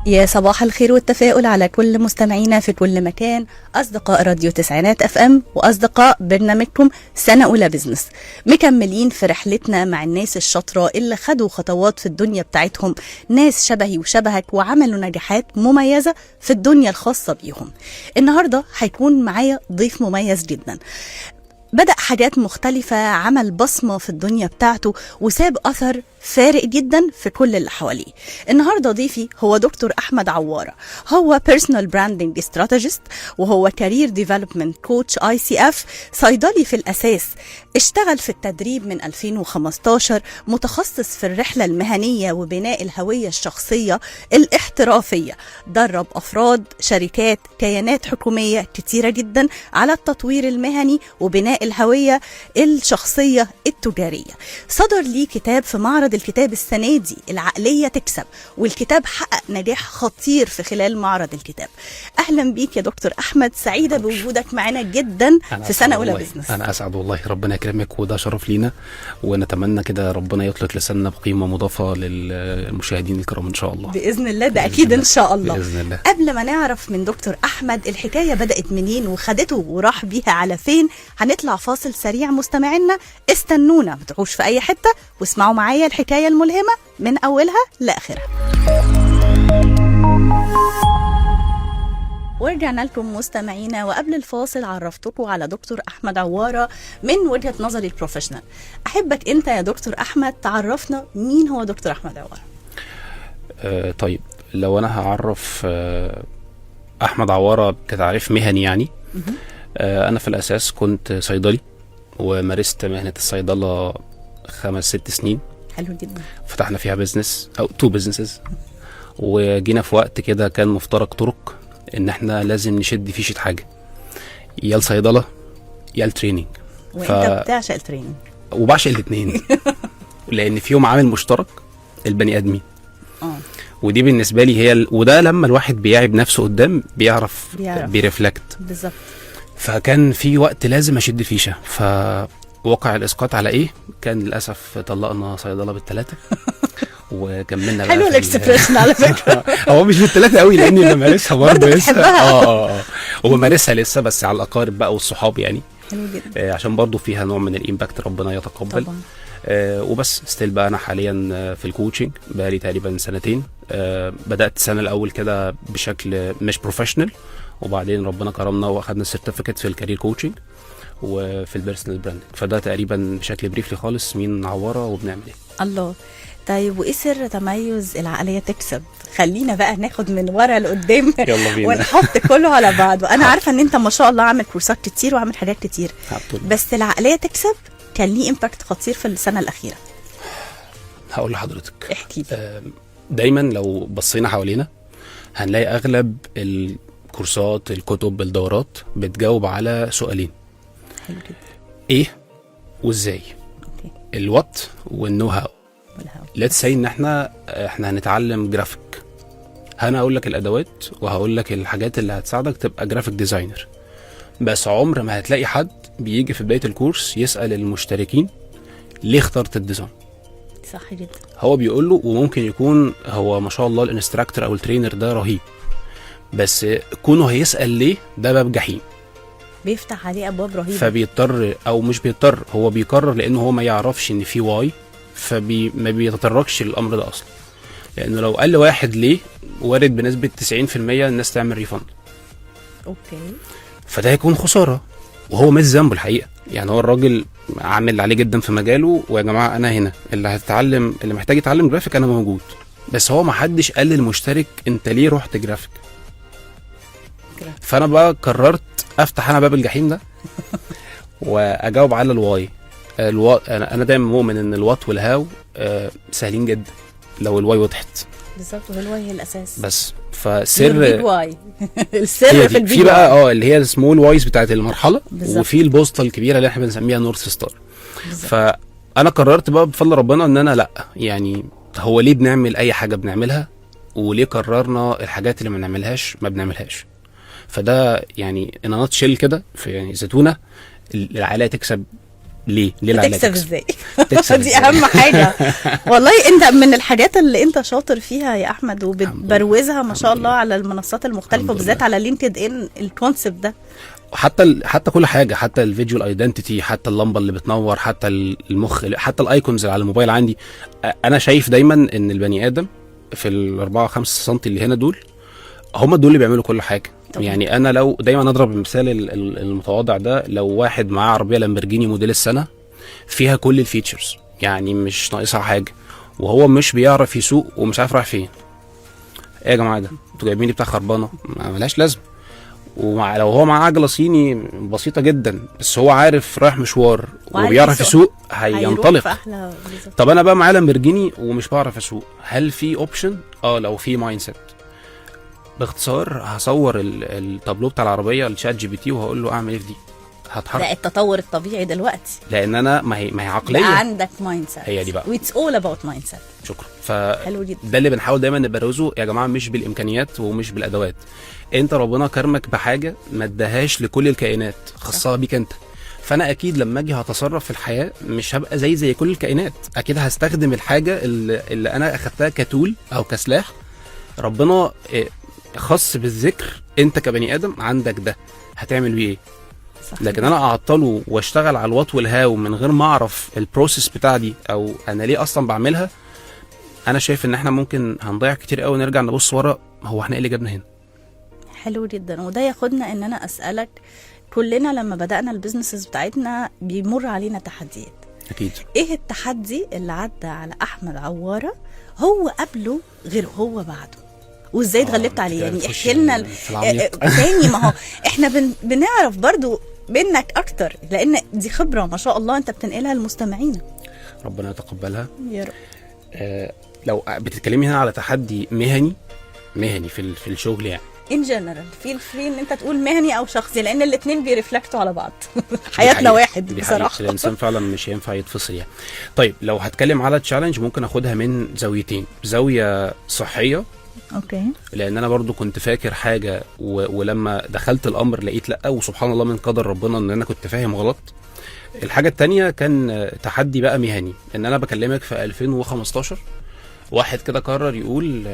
يا صباح الخير والتفاؤل على كل مستمعينا في كل مكان، أصدقاء راديو تسعينات FM وأصدقاء برنامجكم سنة أولى business. مكملين في رحلتنا مع الناس الشاطرة اللي خدوا خطوات في الدنيا بتاعتهم، ناس شبهي وشبهك وعملوا نجاحات مميزة في الدنيا الخاصة بيهم. النهاردة هيكون معايا ضيف مميز جدا، بدأ حاجات مختلفة، عمل بصمة في الدنيا بتاعته وساب أثر فارق جدا في كل اللي حواليه. النهاردة ضيفي هو دكتور أحمد عوارة، هو personal branding strategist وهو career development coach ICF، صيدلي في الأساس، اشتغل في التدريب من 2015، متخصص في الرحلة المهنية وبناء الهوية الشخصية الاحترافية، درب أفراد، شركات، كيانات حكومية كتيرة جدا على التطوير المهني وبناء الهوية الشخصية التجارية. صدر ليه كتاب في معرض الكتاب السنة دي، العقلية تكسب، والكتاب حقق نجاح خطير في خلال معرض الكتاب. أهلا بيك يا دكتور أحمد، سعيدة بوجودك معنا جدا أنا في سنة أسعد أولى والله. business. أنا أسعد والله، ربنا يكرمك وده شرف لينا، ونتمنى كده ربنا يطلق لساننا بقيمة مضافة للمشاهدين الكرام إن شاء الله. بإذن الله، ده بإذن أكيد الله. إن شاء الله. بإذن الله. قبل ما نعرف من دكتور أحمد الحكاية بدأت منين وخدته وراح بيها على فين، هنطلع فاصل سريع. مستمعينا استنونا، ما تروحوش في أي حتة، واسمعوا معايا الحكاية الملهمة من أولها لآخرها. ورجعنا لكم مستمعينا، وقبل الفاصل عرفتكم على دكتور أحمد عوارة من وجهة نظري ال professional. أحبك أنت يا دكتور أحمد تعرفنا مين هو دكتور أحمد عوارة. طيب، لو أنا هعرف أحمد عوارة كتعريف مهني يعني، أنا في الأساس كنت صيدلي ومارست مهنة الصيدلة 5-6 سنين. حلو جدا. فتحنا فيها business او two businesses، وجينا في وقت كده كان مفترق طرق ان احنا لازم نشد فيشة حاجه، يا الصيدله يا ال training. وانت بتعشق ال training. وبعشق الاثنين لان فيهم عامل مشترك، البني ادمين. ودي بالنسبة لي هي وده لما الواحد بيعي بنفسه قدام بيعرف، بيعرف. بي reflect. بالظبط. فكان في وقت لازم اشد فيشه، فوقع الاسقاط على ايه؟ كان للاسف طلقنا صيدلة بالثلاثة وكملنا بقى حلو في ال expression على فكره. هو مش بالثلاثة قوي لاني بمارسها برضه برضه لسه. بتحبها. اه، وبمارسها لسه بس على الاقارب بقى والصحاب يعني. حلو جدا. عشان برضه فيها نوع من ال impact، ربنا يتقبل. طبعا. وبس still بقى انا حاليا في ال coaching بقالي تقريبا سنتين. بدات السنة الاول كده بشكل مش professional، وبعدين ربنا كرمنا واخدنا ال certificate في ال career coaching وفي ال personal branding. فده تقريبا بشكل briefly خالص مين عواره وبنعمل ايه. الله، طيب وايه سر تميز العقلية تكسب؟ خلينا بقى ناخد من ورا لقدام يلا بينا. ونحط كله على بعض. وانا عارفه ان انت ما شاء الله عامل كورسات كتير وعامل حاجات كتير، عبد بس العقلية تكسب كان ليه impact خطير في السنة الاخيره. هقول لحضرتك. احكي لي. دايما لو بصينا حوالينا هنلاقي اغلب الكورسات، الكتب، الدورات بتجاوب على سؤالين. حلو جدا. ايه وازاي. ال what وال know how. وال how. let's say ان احنا هنتعلم جرافيك، انا هقول لك الادوات وهقول لك الحاجات اللي هتساعدك تبقى graphic designer، بس عمر ما هتلاقي حد بيجي في بداية الكورس يسال المشتركين ليه اخترت ال design. صح جدا. هو بيقول له، وممكن يكون هو ما شاء الله ال instructor او ال trainer ده رهيب، بس كونه هيسال ليه ده باب جحيم. بيفتح عليه ابواب رهيبه. فبيضطر، او مش بيضطر، هو بيقرر لانه هو ما يعرفش ان في why، فبي ما بيتطرقش للامر ده اصلا، لانه لو قال لواحد ليه وارد بنسبة 90% الناس تعمل refund. فده هيكون خساره، وهو مش ذنبه الحقيقه، يعني هو الراجل عامل اللي عليه جدا في مجاله، ويا جماعة انا هنا، اللي هتتعلم، اللي محتاج يتعلم جرافيك انا موجود، بس هو ما حدش قال للمشترك انت ليه رحت جرافيك. جرافيك. فانا بقى قررت افتح انا باب الجحيم ده واجاوب على ال why. انا دايما مؤمن ان ال what وال how سهلين جدا لو ال why وضحت. بالظبط، وهو ال why هي الاساس. بس فسر ال big why، السر هي في دي. ال big في بقى اللي هي ال small whys بتاعت المرحله، وفي البوصلة الكبيرة اللي احنا بنسميها north star. فانا قررت بقى بفضل ربنا ان انا لا، يعني هو ليه بنعمل اي حاجة بنعملها، وليه قررنا الحاجات اللي ما بنعملهاش ما بنعملهاش. فده يعني in a nutshell كده في يعني زيتونه العقلية تكسب ليه؟ ليه العلاج؟ تكسب ازاي؟ تكسب دي إزاي؟ اهم حاجة. والله انت من الحاجات اللي انت شاطر فيها يا احمد، وبتبروزها ما شاء الحمد الله لله. على المنصات المختلفه، الحمد وبالذات لله. على LinkedIn ال concept ده. حتى كل حاجه، حتى ال visual identity، حتى اللمبة اللي بتنور، حتى المخ، حتى ال icons اللي على الموبايل عندي. انا شايف دايما ان البني ادم في ال 4 5 سم اللي هنا دول هم دول اللي بيعملوا كل حاجة. طبعا. يعني انا لو دايما اضرب المثال المتواضع ده، لو واحد معاه عربية لامبرجيني موديل السنة فيها كل ال features، يعني مش ناقصها حاجه، وهو مش بيعرف يسوق ومش عارف رايح فين، ايه يا جماعة ده انتوا جايبين لي بتاع خربانة ما ملهاش لازمه. ومع لو هو معاه عجله صيني بسيطة جدا بس هو عارف رايح مشوار وعارف وبيعرف يسوق. يسوق هيروح هينطلق. في احلى بالظبط. طب انا بقى معايا لامبرجيني ومش بعرف اسوق، هل في option؟ اه، لو في mindset. باختصار هصور التابلو بتاع العربية ل ChatGPT وهقول له اعمل ايه في دي، هتحرك. ده التطور الطبيعي دلوقتي. لان انا ما هي عقليه. بقى عندك mindset. هي دي بقى. It's all about mindset. شكرا. حلو جدا. ده اللي بنحاول دايما نبرزه يا جماعه، مش بالامكانيات ومش بالادوات. انت ربنا كرمك بحاجة ما اداهاش لكل الكائنات، خصها بيك انت. فانا اكيد لما اجي هتصرف في الحياة مش هبقى زي كل الكائنات، اكيد هستخدم الحاجة اللي انا اخدتها ك tool او كسلاح ربنا خص بالذكر. انت كبني ادم عندك ده، هتعمل بيه ايه؟ صح. لكن انا اعطله واشتغل على ال what وال how من غير ما اعرف ال process بتاعتي او انا ليه اصلا بعملها، انا شايف ان احنا ممكن هنضيع كتير قوي، نرجع نبص ورا هو احنا ايه اللي جابنا هنا. حلو جدا. وده ياخدنا ان انا اسالك، كلنا لما بدانا ال businesses بتاعتنا بيمر علينا تحديات. اكيد. ايه التحدي اللي عدى على احمد عواره، هو قبله غير هو بعده، وازاي اتغلبت انت عليه؟ كده يعني بتخشي احكي لنا في العميق. تاني، ما هو احنا بنعرف برضو منك اكتر، لان دي خبره ما شاء الله انت بتنقلها للمستمعين. ربنا يتقبلها يا رب. لو بتتكلمي هنا على تحدي مهني، مهني في الشغل يعني. in general، feel free ان انت تقول مهني او شخصي، لان الاثنين بي reflect وا على بعض. دي حياتنا حقيقة. واحد دي حقيقة. بصراحه. الانسان فعلا مش هينفع يتفصل يعني. طيب لو هتكلم على challenge ممكن اخدها من زاويتين، زاوية صحية okay. لان انا برضو كنت فاكر حاجة ولما دخلت الامر لقيت لا، وسبحان الله من قدر ربنا ان انا كنت فاهم غلط. الحاجة التانية كان تحدي بقى مهني، ان انا بكلمك في 2015 واحد كده قرر يقول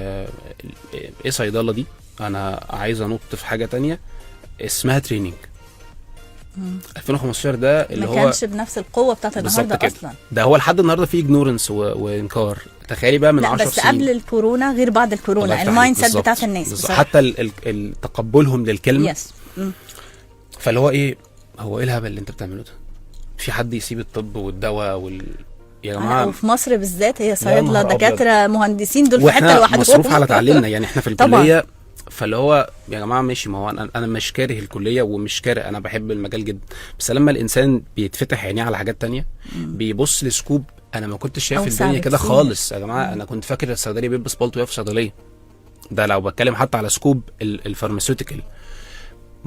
ايه صيدلة دي، انا عايز انط في حاجة تانية اسمها training. 2015 ده اللي ما هو كانش بنفس القوة بتاعت بالظبط النهارده كده. اصلا. ده هو لحد النهارده فيه ignorance وانكار، تخيلي بقى من لا 10 بس سنين قبل الكورونا غير بعد الله الكورونا، يفتح عليك. ال mindset بالظبط. بتاعت الناس بالظبط. بصراحة. حتى تقبلهم للكلمه. yes. فاللي هو ايه، هو ايه الهبل اللي انت بتعمله ده؟ في حد يسيب الطب والدواء يا جماعة وفي مصر بالذات هي صيادله، نهار أبيض. دكاتره، مهندسين، دول في حتة واحنا لوحدهم. مصروف على تعليمنا يعني، احنا في طبعاً. الكليه. فاللي هو يا جماعة ماشي، ما هو انا مش كاره الكلية ومش كاره، انا بحب المجال جدا، بس لما الانسان بيتفتح عينيه على حاجات تانية بيبص ل scope انا ما كنتش شايف أوسع الدنيا كده بكتير. خالص يا جماعه. انا كنت فاكر الصيدلي بيلبس بالطو في صيدليه، ده لو بتكلم حتى على scope ال pharmaceutical.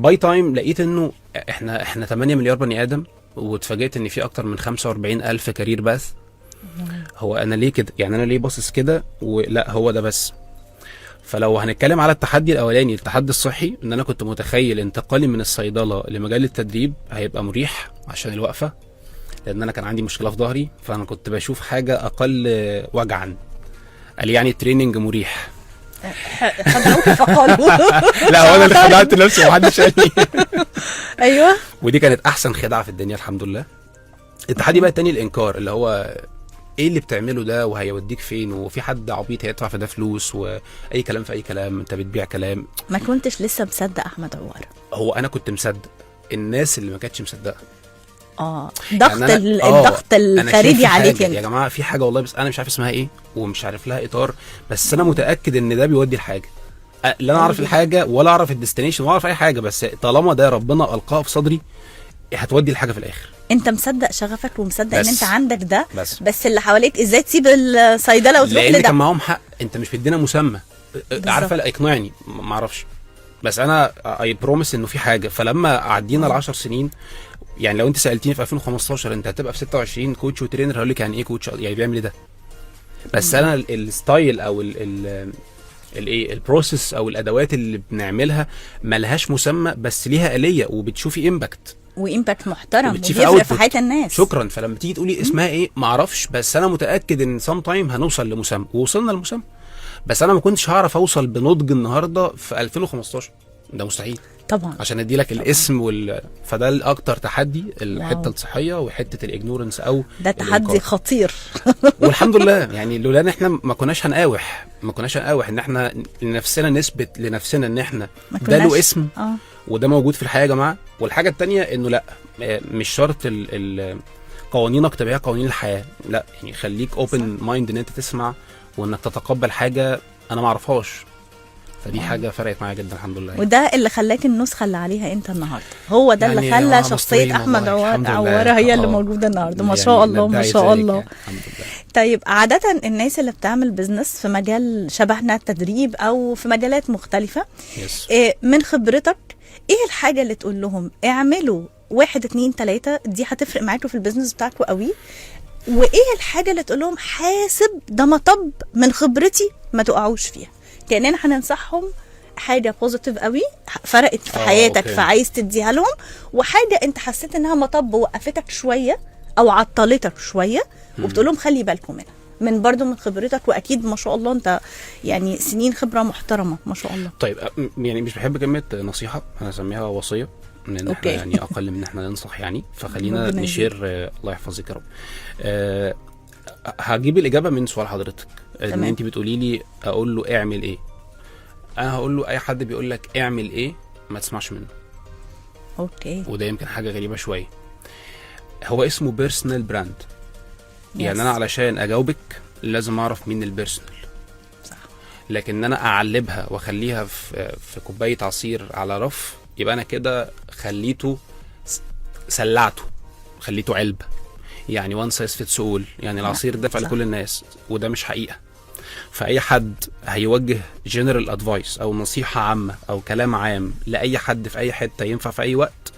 by time لقيت انه احنا 8 مليار بني ادم، واتفاجئت ان في اكتر من 45 الف career path. هو انا ليه كده يعني؟ انا ليه باصص كده ولا هو ده بس؟ فلو هنتكلم على التحدي الاولاني، التحدي الصحي، ان انا كنت متخيل انتقالي من الصيدله لمجال التدريب هيبقى مريح عشان الوقفه، لان انا كان عندي مشكلة في ظهري، فانا كنت بشوف حاجة اقل وجعا. قال يعني training مريح. خدعوك فقالوا. لا هو انا اللي خدعت نفسي ومحدش قال لي. ايوه. ودي كانت احسن خدعه في الدنيا الحمد لله. التحدي بقى التاني الانكار، اللي هو ايه اللي بتعمله ده وهيوديك فين، وفي حد عبيط هيدفع في ده فلوس، واي كلام في اي كلام، انت بتبيع كلام. ما كنتش لسه مصدق احمد عواره؟ هو انا كنت مصدق، الناس اللي ما كانتش مصدقه. ضغط. يعني الضغط أنا شايف الخارجي في عليك حاجة. انت. يا جماعة في حاجة والله، بس انا مش عارف اسمها ايه ومش عارف لها اطار، بس انا متاكد ان ده بيودي لحاجه. لا انا اعرف الحاجة ولا اعرف ال destination ولا اعرف اي حاجه، بس طالما ده ربنا القاه في صدري هتودي الحاجة في الاخر. انت مصدق شغفك ومصدق ان بس. انت عندك ده. بس. بس اللي حواليك ازاي تسيب الصيدله وتروح لان لده؟ كان معاهم حق، انت مش بتدينا مسمى. عارفه؟ لا اقنعني، ما اعرفش، بس انا I promise انه في حاجه. فلما عدينا ال 10 سنين، يعني لو انت سالتيني في 2015 انت هتبقى في 26 coach و trainer، هقول لك يعني ايه coach؟ يعني بيعمل ايه ده؟ بس انا ال style او ال ال الايه ال process او الادوات اللي بنعملها ملهاش مسمى، بس ليها آلية وبتشوفي impact. و impact محترم وبتشوف وبيفرق في output. حياة الناس. شكرا. فلما تيجي تقولي اسمها ايه معرفش، بس انا متاكد ان some time هنوصل لمسمى، ووصلنا لمسمى، بس انا ما كنتش هعرف اوصل بنضج النهارده في 2015، ده مستحيل. طبعا. عشان ادي لك الاسم فده الاكتر تحدي، الحتة wow. الصحية وحتة ال ignorance او ده تحدي الإنكار. خطير. والحمد لله، يعني لولا ان احنا ما كناش هنقاوح ان احنا لنفسنا نثبت لنفسنا ان احنا ما ده له كناش- اسم وده موجود في الحياة يا جماعه. والحاجة التانية انه لا، مش شرط قوانينك تبقى هي قوانين الحياه، لا، يعني خليك open mind ان انت تسمع وانك تتقبل حاجة انا ما اعرفهاش. فدي حاجة فرقت معايا جدا الحمد لله يعني. وده اللي خلاك النسخة اللي عليها انت النهارده، هو ده اللي يعني خلى شخصية مستورين احمد والله، الحمد لله. عواره هي اللي موجودة النهارده، ما يعني شاء الله ما ندعي شاء ذلك الله. يعني. الحمد لله. طيب، عادة الناس اللي بتعمل business في مجال شبهنا، التدريب او في مجالات مختلفه، yes. إيه من خبرتك، ايه الحاجة اللي تقول لهم اعملوا واحد اتنين تلاته، دي هتفرق معاكم في ال business بتاعكم قوي؟ وايه الحاجة اللي تقول لهم حاسب، ده مطب من خبرتي ما تقعوش فيها؟ كاننا هننصحهم حاجة positive قوي فرقت في حياتك فعايز تديها لهم، وحاجه انت حسيت انها مطب وقفتك شوية او عطلتك شوية وبتقول لهم خلي بالكم منها، من برضو من خبرتك، واكيد ما شاء الله انت يعني سنين خبره محترمه ما شاء الله. طيب، يعني مش بحب كلمة نصيحه، انا اسميها وصيه، لان احنا يعني اقل من ان احنا ننصح يعني، فخلينا ربنا ن share. الله يحفظك يا رب. هجيب الاجابة من سؤال حضرتك ان انت بتقولي لي اقول له اعمل ايه. انا هقول له اي حد بيقول لك اعمل ايه ما تسمعش منه. وده يمكن حاجة غريبة شويه. هو اسمه personal brand يعني. انا علشان اجاوبك لازم اعرف مين ال personal. لكن انا اعلبها واخليها في كوباية عصير على رف، يبقى انا كده خليته سلعته، خليته علبه، يعني one size fits all، يعني العصير ده لكل الناس، وده مش حقيقه. فاي حد هيوجه general advice او نصيحة عامة او كلام عام لاي حد في اي حتة ينفع في اي وقت،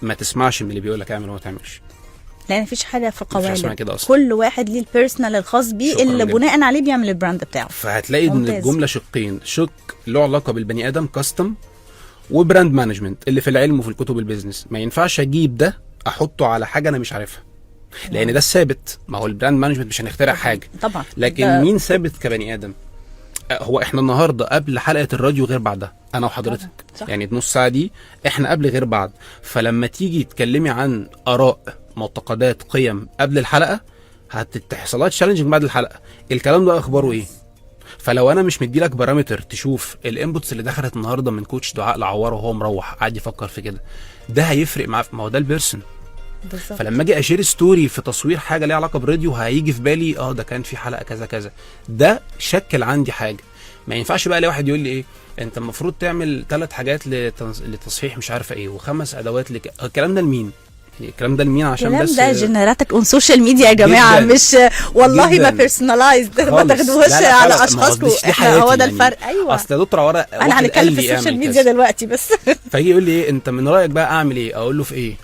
ما تسمعش من اللي بيقول لك اعمل وما تعملش. لان مفيش حاجة في مفيش حاجة اسمها قوالب. كده اصلا. كل واحد ليه ال personal الخاص بيه شكراً اللي جداً. بناء عليه بيعمل ال brand بتاعه. فهتلاقي ان ممتاز. الجملة شقين: شق له علاقة بالبني ادم custom، و brand management اللي في العلم وفي الكتب ال business. ما ينفعش اجيب ده احطه على حاجة انا مش عارفها، لان ده الثابت. ما هو ال brand management مش هنخترع حاجه. لكن مين ثابت كبني ادم؟ هو احنا النهارده قبل حلقة الراديو غير بعدها، انا وحضرتك. صح. يعني النص ساعة دي احنا قبل غير بعد. فلما تيجي تكلمي عن اراء، معتقدات، قيم قبل الحلقه، هتحصل لها challenging بعد الحلقه، الكلام ده اخباره ايه؟ فلو انا مش مديلك parameter تشوف ال inputs اللي دخلت النهارده من coach دعاء لعواره وهو مروح قاعد يفكر في كده، ده هيفرق معاه، ما هو ده ال person. فلما اجي ا share story في تصوير حاجة ليها علاقة براديو، هيجي في بالي ده كان في حلقة كذا كذا، ده شكل عندي حاجه. ما ينفعش بقى الاقي واحد يقول لي ايه، انت المفروض تعمل ثلاث حاجات لتصحيح مش عارفه ايه وخمس ادوات الكلام ده لمين؟ يعني الكلام ده لمين عشان الكلام بس ده generic on social media يا جماعه. جداً. مش والله ما جداً. personalized، ما خالص. تاخدوهاش لا لا على خالص. ما هو اشخاصكم. دي احنا حياتي هو ده يعني. الفرق، ايوه. اصل يا دكتور عواره انا واحد هنتكلم قال في لي ال social اعمل ميديا كذا. دلوقتي بس. فيجي يقول لي ايه، انت من رايك بقى اعمل ايه؟ اقول له في ايه؟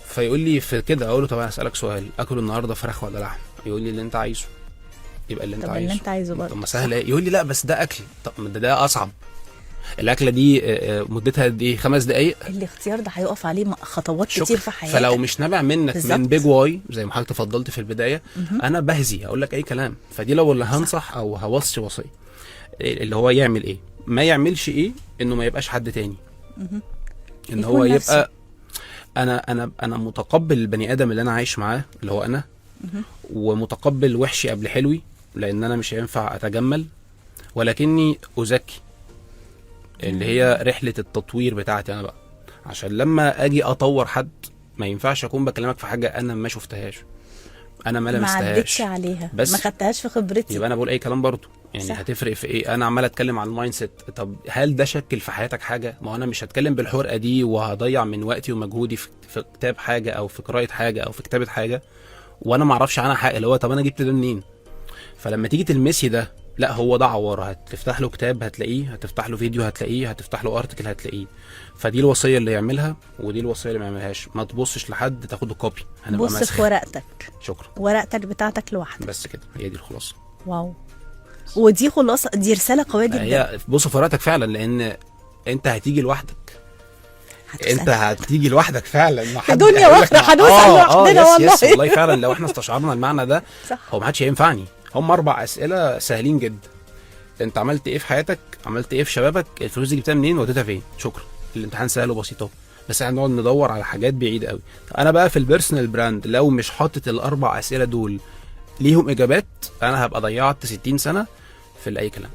فيقول لي في كده. اقول له طب انا اسالك سؤال، اكل النهارده فراخ ولا لحم؟ يقول لي اللي انت عايزه. يبقى اللي انت طب عايزه. اللي انت عايزه برضه. طب ما سهل ايه؟ يقول لي لا بس ده اكل. طب ما ده اصعب. الاكلة دي مدتها قد ايه؟ 5 دقائق. الاختيار ده هيقف عليه خطوات شكرا. كتير في حياتك. فلو مش نابع منك من big why زي ما حضرتك تفضلت في البدايه، انا بهزي هقول لك اي كلام. فدي لو اللي هنصح او هوصي وصيه، اللي هو يعمل ايه ما يعملش ايه، انه ما يبقاش حد تاني، ان يكون هو نفسه. يبقى انا متقبل البني ادم اللي انا عايش معاه اللي هو انا، ومتقبل وحشي قبل حلوي، لان انا مش هينفع اتجمل ولكني ازكي، اللي هي رحله التطوير بتاعتي انا بقى، عشان لما اجي اطور حد ما ينفعش اكون بكلمك في حاجة انا ما شفتهاش، انا ما ما عدتش لمستهاش عليها، بس ما خدتهاش في خبرتي. يبقى انا بقول اي كلام برضو يعني. هتفرق في ايه؟ انا عمال اتكلم عن ال mindset، طب هل ده شكل في حياتك حاجه؟ ما هو انا مش هتكلم بالحرقه دي وهضيع من وقتي ومجهودي في كتاب حاجة او في قراءة حاجة او في كتابه حاجة وانا ما اعرفش عنها حاجه، اللي هو طب انا جبت ده منين؟ فلما تيجي تلمسي ده، لا هو ده عواره، هتفتح له كتاب هتلاقيه، هتفتح له فيديو هتلاقيه، هتفتح له article هتلاقيه. فدي الوصية اللي يعملها ودي الوصية اللي ما يعملهاش. ما تبصش لحد تاخده copy، هنبقى بص مسخ. في ورقتك. شكرا. ورقتك بتاعتك لوحدك. بس كده، هي دي الخلاصه. wow، ودي خلاصه، دي رسالة قوية جدا. هي بص في ورقتك فعلا، لان انت هتيجي لوحدك. انت هتيجي لوحدك فعلا، ما حد دنيا هيقول لك واحدة هنوصل لوحدنا. yes. والله. yes والله فعلا لو احنا استشعرنا المعنى ده. صح. هو ما حدش هينفعني. هم اربع اسئلة سهلين جدا: انت عملت ايه في حياتك؟ عملت ايه في شبابك؟ الفلوس دي جبتها منين؟ وديتها فين؟ شكرا. الامتحان سهل وبسيط اهو، بس احنا نقعد ندور على حاجات بعيدة قوي. انا بقى في ال personal brand لو مش حاطط الاربع اسئلة دول ليهم اجابات، انا هبقى ضيعت 60 سنة في اي كلام.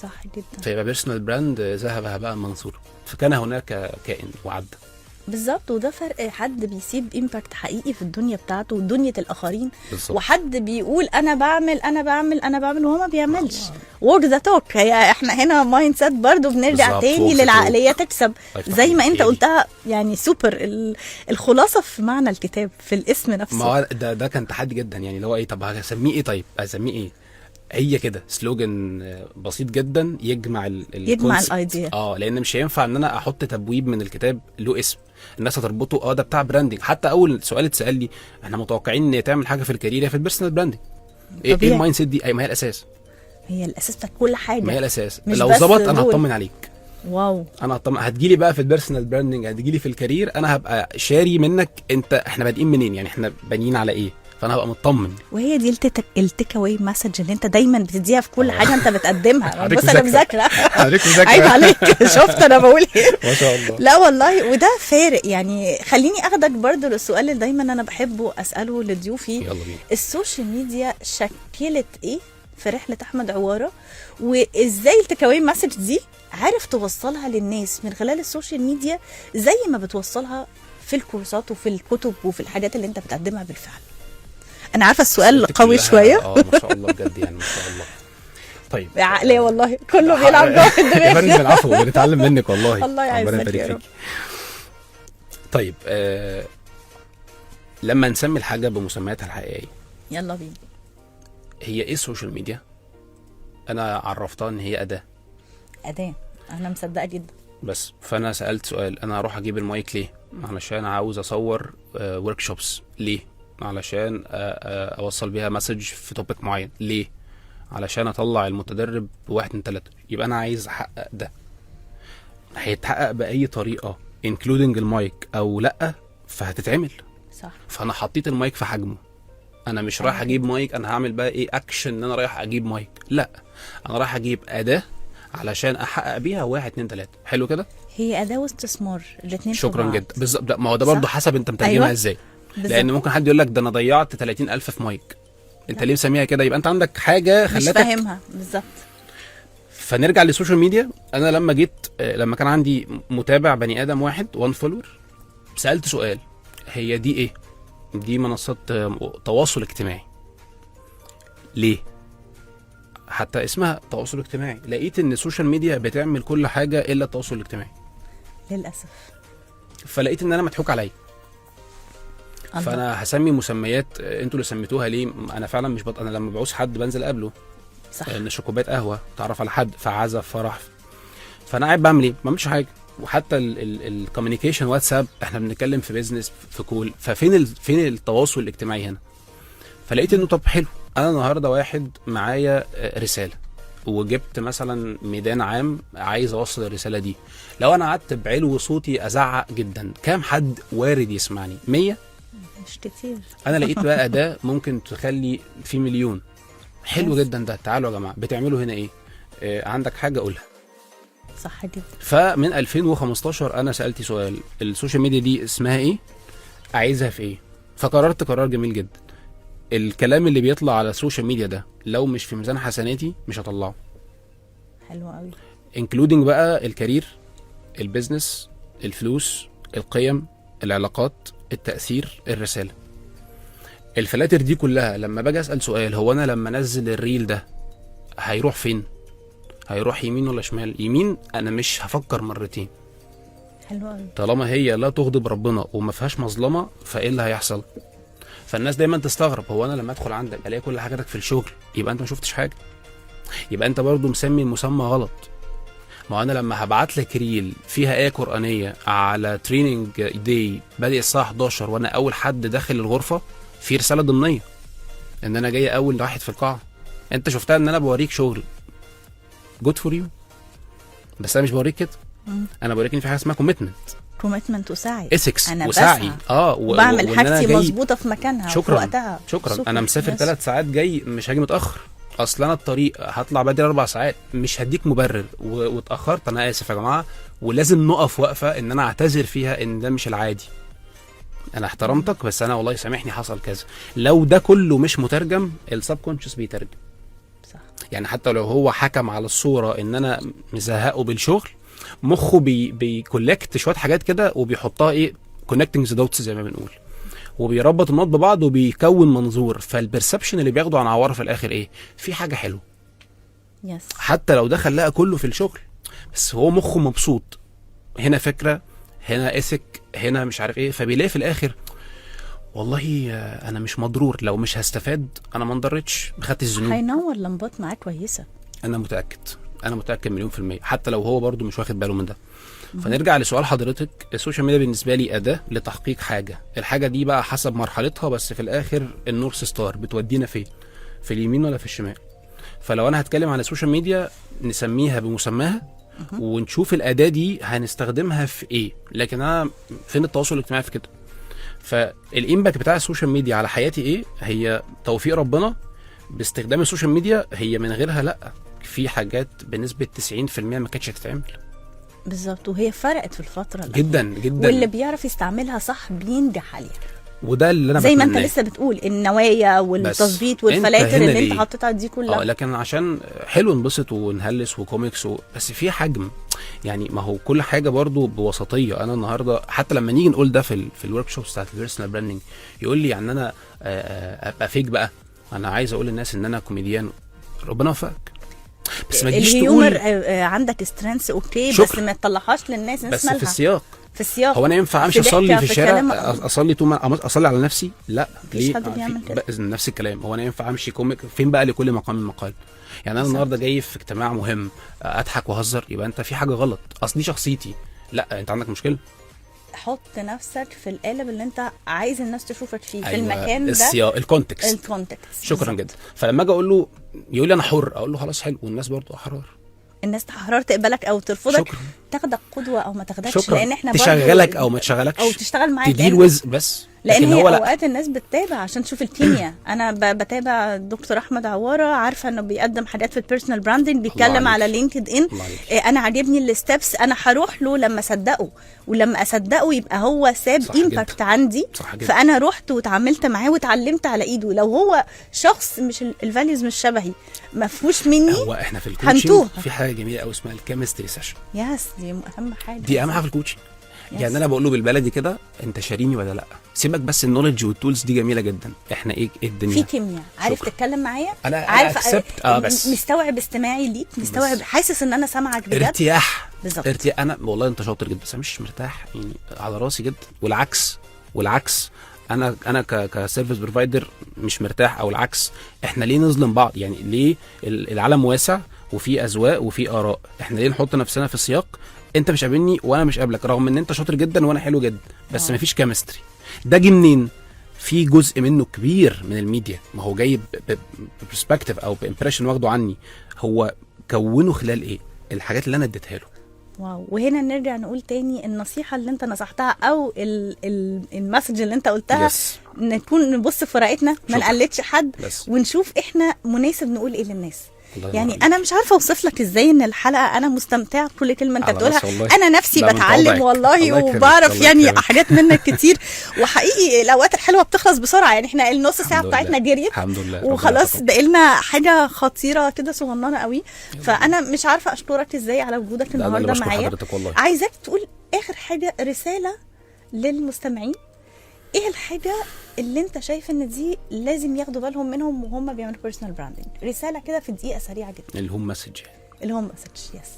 صح جدا. فيبقى personal brand ذهب هباء منثورا، فكان هناك كائن وعدى. بالظبط، وده فرق حد بيسيب impact حقيقي في الدنيا بتاعته ودنيا الاخرين، بالظبط. وحد بيقول انا بعمل انا بعمل انا بعمل وهو ما بيعملش. walk the talk. هي احنا هنا mindset برضو، بنرجع بالظبط، تاني walk the للعقليه تكسب. الله يفتح زي ما عليك. انت هي دي. قلتها، يعني سوبر الخلاصة في معنى الكتاب في الاسم نفسه. ما هو ده كان تحدي جدا، يعني اللي هو ايه، طب هسميه ايه؟ طيب هسميه ايه؟ هي كده slogan بسيط جدا يجمع يجمع ال concept. ال idea. اه، لان مش هينفع ان انا احط تبويب من الكتاب له اسم الناس هتربطه، ده بتاع branding. حتى اول سؤال اتسال لي: احنا متوقعين ان تعمل حاجة في ال career يا في ال personal branding، ايه طبيعي. ال mindset دي؟ اي ما هي الاساس. هي الاساس بتاع كل حاجه. ما هي الاساس. مش لو بس ظبط انا دول. هطمن عليك. wow. انا هطمن، هتجيلي بقى في ال personal branding، هتجيلي في ال career، انا هبقى شاري منك انت احنا بادئين منين، يعني احنا بانيين على ايه، فانا هبقى مطمن. وهي دي ال take away message اللي انت دايما بتديها في كل حاجة انت بتقدمها. حضرتك بص انا مذاكرة. مذاكره. حضرتك مذاكرة. عيب عليك، شفت انا بقول ايه؟ ما شاء الله. لا والله وده فارق. يعني خليني اخدك برضو للسؤال اللي دايما انا بحبه اساله لضيوفي. يلا بينا. ال social media شكلت ايه في رحله احمد عواره؟ وازاي ال take away message دي عارف توصلها للناس من خلال ال social media زي ما بتوصلها في الكورسات وفي الكتب وفي الحاجات اللي انت بتقدمها بالفعل؟ انا عارفه السؤال أسئلتك قوي كلها- شويه. اه ما شاء الله بجد، يعني ما شاء الله. طيب. عقلية والله، كله بيلعب جوه في يا فندم الدماغ. العفو، بنتعلم منك والله. الله يعزك ربنا يبارك يا رب. فيك. طيب لما نسمي الحاجة بمسمياتها الحقيقيه، يلا بينا. هي ايه ال social media؟ انا عرفتها ان هي اداه. اداه، انا مصدقه جدا. بس فانا سالت سؤال: انا هروح اجيب المايك ليه؟ علشان عاوز اصور workshops. ليه؟ علشان اوصل بيها message في topic معين. ليه؟ علشان اطلع المتدرب بواحد اتنين تلاته. يبقى انا عايز احقق ده، هيتحقق باي طريقه including المايك او لا، فهتتعمل. فانا حطيت المايك في حجمه. انا مش رايح اجيب مايك، انا هعمل بقى ايه اكشن ان انا رايح اجيب مايك؟ لا، انا رايح اجيب اداه علشان احقق بيها واحد اتنين تلاته. حلو كده؟ هي اداه واستثمار الاثنين. شكرا جدا. بالظبط. لا، ما هو ده برضه صح. حسب انت مترجمها ازاي. لان ممكن حد يقول لك ده انا ضيعت 30000 في مايك، انت ليه مسميها كده؟ يبقى انت عندك حاجة مش خلتك فاهمها بالظبط. فنرجع لل social media. انا لما جيت لما كان عندي متابع بني ادم واحد، one follower، سالت سؤال: هي دي ايه؟ دي منصات تواصل اجتماعي. ليه حتى اسمها تواصل اجتماعي؟ لقيت ان ال social media بتعمل كل حاجة الا التواصل الاجتماعي. للاسف. فلقيت ان انا مضحوك عليا. الله. فانا هسمي مسميات انتوا اللي سميتوها. ليه؟ انا فعلا مش انا لما بعوز حد بنزل اقابله، نشرب كوباية قهوه، تعرف على حد في عزا، في فرح. فانا قاعد بعمل ايه؟ ما بعملش حاجه. وحتى ال communication واتساب، احنا بنتكلم في business في call، ففين فين التواصل الاجتماعي هنا؟ فلقيت انه طب حلو، انا النهارده واحد معايا رسالة وجبت مثلا ميدان عام عايز اوصل الرسالة دي، لو انا قعدت بعلو صوتي ازعق جدا، كام حد وارد يسمعني؟ 100؟ مش كتير. انا لقيت بقى اداه ممكن تخلي في مليون. حلو Yes. جدا ده. تعالوا يا جماعه، بتعملوا هنا ايه؟ عندك حاجة قولها. صح جدا. فمن 2015 انا سالت سؤال: ال social media دي اسمها ايه؟ عايزها في ايه؟ فقررت قرار جميل جدا: الكلام اللي بيطلع على ال social media ده لو مش في ميزان حسناتي مش هطلعه. حلو قوي. including بقى ال career، ال business، الفلوس، القيم، العلاقات، التأثير، الرسالة. الفلاتر دي كلها لما باجي اسال سؤال: هو انا لما انزل ال reel ده هيروح فين؟ هيروح يمين ولا شمال؟ يمين، انا مش هفكر مرتين. حلو قوي. طالما هي لا تغضب ربنا وما فيهاش مظلمه، فايه اللي هيحصل؟ فالناس دايما تستغرب: هو انا لما ادخل عندك الاقي كل حاجاتك في الشغل؟ يبقى انت ما شفتش حاجه، يبقى انت برضو مسمي المسمى غلط. ما هو انا لما هبعت لك reel فيها ايه قرانية على training day بادئ الساعة 11 وانا اول حد داخل الغرفه، في رسالة ضمنيه ان انا جاي اول واحد في القاعه. انت شفتها ان انا بوريك شغل، good for you، بس انا مش بوريك كده. انا بوريك ان في حاجة اسمها commitment. commitment وسعي، ethics أنا وسعي. بسعى. وبعمل وإن أنا حاجتي جاي مظبوطة في مكانها وفي شكرا وقتها. شكرا. سوبر. انا مسافر yes. 3 ساعات جاي، مش هاجي متاخر، اصل انا الطريق هطلع بدري 4 ساعات، مش هديك مبرر واتاخرت، انا اسف يا جماعه. ولازم نقف وقفه ان انا اعتذر فيها ان ده مش العادي، انا احترمتك بس انا والله سامحني حصل كذا. لو ده كله مش مترجم، ال subconscious بيترجم. يعني حتى لو هو حكم على الصورة ان انا مزهقه بالشغل، مخه بي collect شوية حاجات كده وبيحطها ايه، connecting the dots زي ما بنقول، وبيربط النقط ببعض وبيكون منظور. فال perception اللي بياخده عن عواره في الاخر ايه؟ في حاجة حلوه. حتى لو دخل لقى كله في الشغل، بس هو مخه مبسوط، هنا فكره، هنا ethic، هنا مش عارف ايه، فبيلاقي في الاخر والله انا مش مضرور، لو مش هستفاد انا ما انضرتش، ما خدتش ذنوب. هينور لمبات معاه كويسه. انا متاكد، انا متاكد مليون في المية، حتى لو هو برضو مش واخد باله من ده. فنرجع لسؤال حضرتك، ال social media بالنسبة لي اداه لتحقيق حاجه، الحاجة دي بقى حسب مرحلتها، بس في الاخر ال north star بتودينا فين؟ في اليمين ولا في الشمال؟ فلو انا هتكلم عن ال social media نسميها بمسماها ونشوف الاداة دي هنستخدمها في ايه. لكن انا فين التواصل الاجتماعي في كده؟ فال impact بتاع ال social media على حياتي ايه؟ هي توفيق ربنا باستخدام ال social media، هي من غيرها لا، في حاجات بنسبة 90% ما كانتش هتتعمل. بالظبط، وهي فرقت في الفترة الأخيرة. جدا جدا. واللي بيعرف يستعملها صح بينجح عليها. وده اللي انا زي ما انت بتمناه. لسه بتقول، النوايا والتظبيط والفلاتر هنا اللي انت ليه؟ حطيتها دي كلها. لكن عشان حلو ننبسط ونهلس وكوميكس بس في حجم، يعني ما هو كل حاجة برضو بوسطيه. انا النهارده حتى لما نيجي نقول ده في ال workshops بتاعت ال personal branding، يقول لي يعني انا ابقى fake بقى، انا عايز اقول للناس ان انا كوميديان. ربنا يوفقك، بس ما تجيش ال humor تقول عندك strength okay، بس شكرا. ما تطلعهاش للناس، الناس بس في مالها؟ السياق. في السياق. هو انا ينفع امشي في اصلي ضحكة، في في الشارع كلام. اصلي طول ما اصلي على نفسي؟ لا. مفيش ليه؟ حد بيعمل كده. نفس الكلام، هو انا ينفع امشي comic؟ فين بقى لكل مقام مقال؟ يعني انا النهارده جاي في اجتماع مهم اضحك واهزر، يبقى انت في حاجة غلط، اصل دي شخصيتي. لا، انت عندك مشكله. حط نفسك في القالب اللي انت عايز الناس تشوفك فيه في أيوة، المكان ده. السياق، ال context. ال context. شكرا جدا. فلما اجي اقول له، يقول لي انا حر، اقول له خلاص حلو، والناس برضو احرار. الناس احرار تقبلك او ترفضك. شكرا. تاخدك قدوة او ما تاخدكش. شكرا. لان احنا برضو تشغلك او ما تشغلكش. او تشتغل معاك. ت deal with بس. لان لكن هي هو لا. اوقات الناس بتتابع عشان تشوف الكيمياء. انا بتابع الدكتور احمد عواره، عارفه انه بيقدم حاجات في ال personal branding، بيتكلم عليك. على LinkedIn. الله عليك. انا عاجبني ال steps، انا هروح له لما اصدقه، ولما اصدقه يبقى هو ساب صح جدا. impact عندي. صح جدا. فانا رحت واتعاملت معاه واتعلمت على ايده. لو هو شخص مش ال values مش شبهي، ما فيهوش مني، هو احنا في ال coaching هنتوه. في حاجة جميلة قوي اسمها ال chemistry session. yes، دي اهم حاجه. دي اهم حاجة في ال coaching. يعني انا بقول له بالبلدي كده، انت شاريني ولا لا؟ سيبك بس ال knowledge وال tools دي جميلة جدا، احنا ايه إيه الدنيا؟ في كيمياء، عارف شكرا. تتكلم معايا. أنا عارف accept. بس. مستوعب استماعي ليك، مستوعب بس. حاسس ان انا سامعك بجد. ارتياح. بالظبط. ارتياح. انا والله انت شاطر جدا بس انا مش مرتاح، يعني على راسي جدا. والعكس، والعكس، انا ك service provider مش مرتاح او العكس. احنا ليه نظلم بعض؟ يعني ليه؟ العالم واسع وفي اذواق وفي اراء، احنا ليه نحط نفسنا في سياق انت مش قابلني وانا مش قابلك، رغم ان انت شاطر جدا وانا حلو جدا، بس مفيش chemistry. ده جه منين؟ في جزء منه كبير من الميديا، ما هو جاي ب perspective او ب impression واخده عني، هو كونه خلال ايه؟ الحاجات اللي انا اديتها له. wow، وهنا نرجع نقول تاني النصيحة اللي انت نصحتها او ال message اللي انت قلتها. نكون نبص في ورقتنا، ما شكرا. نقلدش حد بس. ونشوف احنا مناسب نقول ايه للناس. الله ينور يعني عليك. انا مش عارفه اوصف لك ازاي ان الحلقة انا مستمتعه بكل كلمة انت على بتقولها. راسي والله. انا نفسي لا، من بتعلم تواضعك. والله الله يكرمك، وبعرف الله يعني يكرمك. حاجات منك كتير، وحقيقي الاوقات الحلوة بتخلص بسرعه، يعني احنا النص ساعة الحمد بتاعتنا لله. جريت. الحمد لله، ربنا وخلاص يتقبل. بقى لنا حاجة خطيرة كده صغننه قوي، فانا مش عارفه اشكرك ازاي على وجودك لا، أنا اللي النهارده بشكر معايا. حضرتك والله. عايزاك تقول اخر حاجه، رسالة للمستمعين، ايه الحاجة اللي انت شايف ان دي لازم ياخدوا بالهم منهم وهم بيعملوا personal branding؟ رسالة كده في دقيقة سريعة جدا. ال home message يعني. اللي هو message، yes.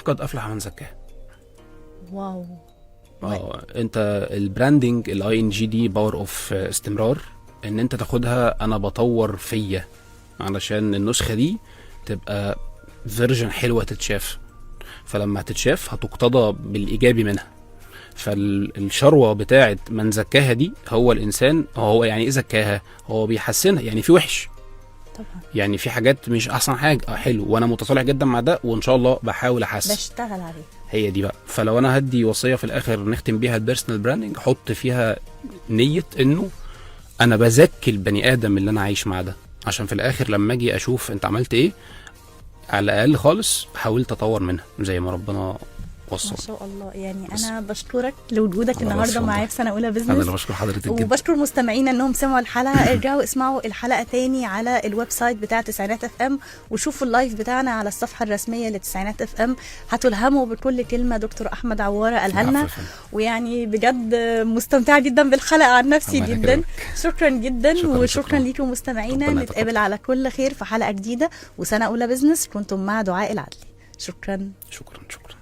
قد افلح من زكاها. wow. انت ال branding، ال ing دي power of استمرار، ان انت تاخدها، انا بطور فيا علشان النسخة دي تبقى version حلوة تتشاف، فلما هتتشاف هتقتضى بالايجابي منها. فالشروه بتاعت من زكاها دي، هو الانسان هو يعني ايه زكاها؟ هو بيحسنها، يعني في وحش طبعا. يعني في حاجات مش احسن حاجه، حلو، وانا متصالح جدا مع ده، وان شاء الله بحاول احسن. بشتغل عليه. هي دي بقى. فلو انا هدي وصية في الاخر نختم بيها ال personal branding، حط فيها نيه انه انا بزكي البني ادم اللي انا عايش معاه ده، عشان في الاخر لما اجي اشوف انت عملت ايه، على الاقل خالص حاولت اطور منها زي ما ربنا وصل. ما شاء الله. يعني بس. انا بشكرك لوجودك على النهارده راسي والله. معايا في سنة اولى انا business. اللي بشكر حضرتك جدا. وبشكر مستمعينا انهم سمعوا الحلقه. ارجعوا اسمعوا الحلقة تاني على ال website بتاع تسعينات FM، وشوفوا ال live بتاعنا على الصفحة الرسمية لتسعينات FM. هتلهموا بكل كلمة دكتور احمد عواره قالها لنا. العفو يا فندم. ويعني بجد مستمتعه جدا بالحلقة عن نفسي الله جدا. يكرمك. شكرا جدا. شكراً، وشكرا شكراً. ليكم مستمعينا. ربنا نتقابل يتقبل. على كل خير في حلقة جديدة وسنة اولى business. كنتم مع دعاء العدلي. شكرا. شكرا شكرا.